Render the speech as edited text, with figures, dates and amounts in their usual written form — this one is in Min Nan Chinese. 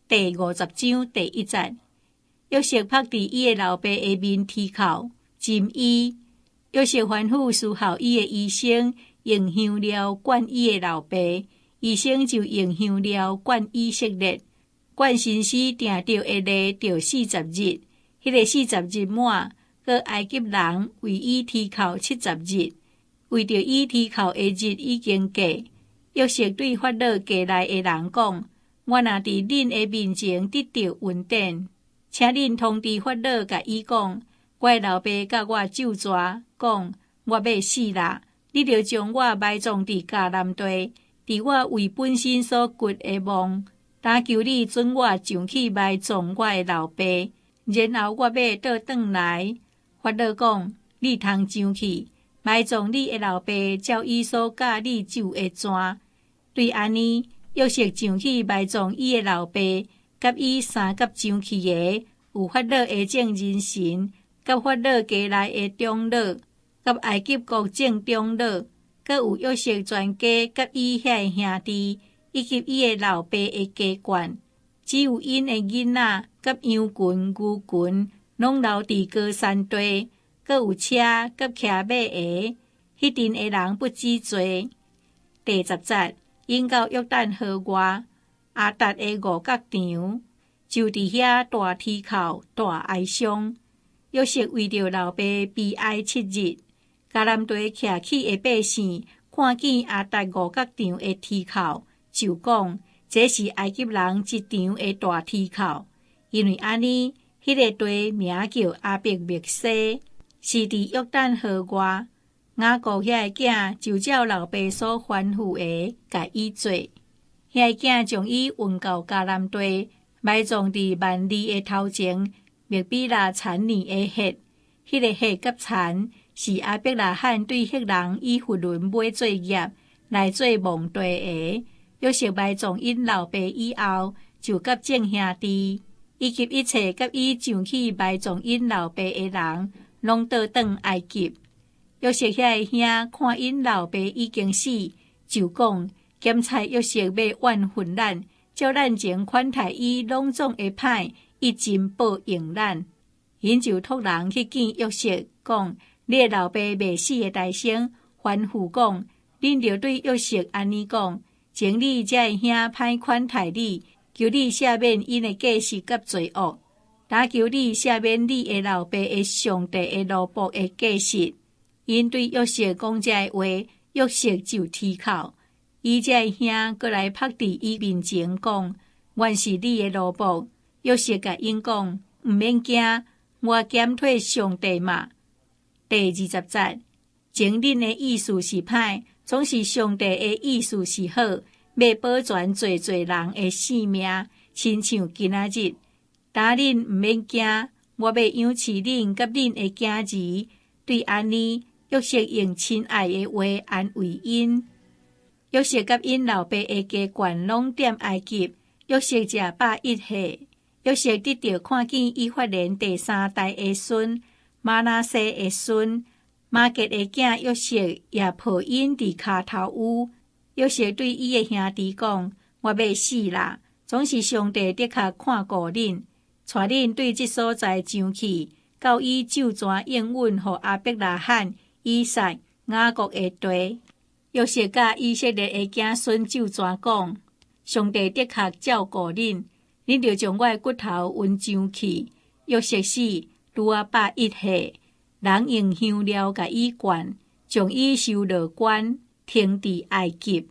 第50章第1節，約瑟伏佇伊的老爸的面啼哭，真醫。約瑟吩咐侍候伊的醫生用香料灌伊的老爸，醫生就用香料灌以色列。灌身屍定著的例著40日，彼个四十日滿，閣埃及人為伊啼哭70日。為著伊啼哭的日已經過，約瑟對法老家內的人講：我若佇恁的面前得著恩典，請恁通知法老，共伊講：我的老爸佮我咒詛，講我欲死啦！你著將我埋葬佇迦南地，佇我為本身所掘的墓。但求你准我上去埋葬我的老爸，然後我欲倒轉來。法老講：你通上去埋葬你的老爸，照伊所佮你咒的怎。對按呢，約瑟上去埋葬伊的老爸，佮伊相佮上去的有法老的眾人臣，佮法老家內的長老，佮埃及國眾長老，閣有約瑟全家佮伊遐的兄弟，以及伊的老爸的家眷。只有𪜶的囡仔佮羊群、牛群，攏留佇歌珊地，閣有車佮騎馬的，彼陣的人不止濟。第10節，𪜶到約旦河外，亞達的五角場，就佇遐大啼哭，大哀傷。約瑟為著老爸悲哀7日。迦南地徛起的百姓看見亞達五角場的啼哭，就講：這是埃及人一場的大啼哭。因為按呢，彼个地名叫亞伯麥西，是佇約旦河外。雅各遐的囝就照老爸所吩咐的，共伊做。遐的囝將伊運到迦南地，埋葬佇幔利的頭前，麥比拉田裡的赫。彼个赫佮田是亞伯拉罕對赫人以弗崙買做業來做墓地的。約瑟埋葬𪜶老爸以後，就佮眾兄弟以及一切佮伊上去埋葬𪜶老爸的人，攏倒轉埃及。約瑟遐的兄看𪜶老爸已經死，就講：檢採約瑟欲怨恨咱，照咱前款待伊攏總的歹，伊真報應咱。𪜶就託人去見約瑟，講：你的老爸未死的大先吩咐講，恁著對約瑟按呢講：前你遮的兄歹款待你，求你赦免𪜶的過失佮罪惡，但求你赦免你的老爸的上帝的奴僕的過失。𪜶對約瑟講這个話，約瑟就啼哭。伊遮的兄閣來伏佇伊面前講：原是你的奴僕。約瑟共𪜶講：毋免驚，我減替上帝嗎？第20節，前恁的意思是歹，總是上帝的意思是好，欲保全濟濟人的性命，親像今仔日。但恁毋免驚，我欲養飼恁佮恁的囝兒。對按呢，約瑟用親愛的話安慰𪜶。約瑟佮𪜶老爸的家眷攏踮埃及。約瑟食101歲。約瑟得著看見以法蓮第三代的孫瑪拿西的孫瑪結的囝約瑟，也抱𪜶佇跤頭趺。約瑟對伊的兄弟講：我欲死啦！總是上帝的確看顧恁，帶恁對這所在上去，到伊咒詛應允予亞伯拉罕、以撒、雅各的地。約瑟佮以色列的子孫咒詛講：上帝的確照顧恁，恁著將我的骨頭運上去。約瑟死，拄仔101歲，人用香料共伊灌，將伊收落棺，停佇埃及。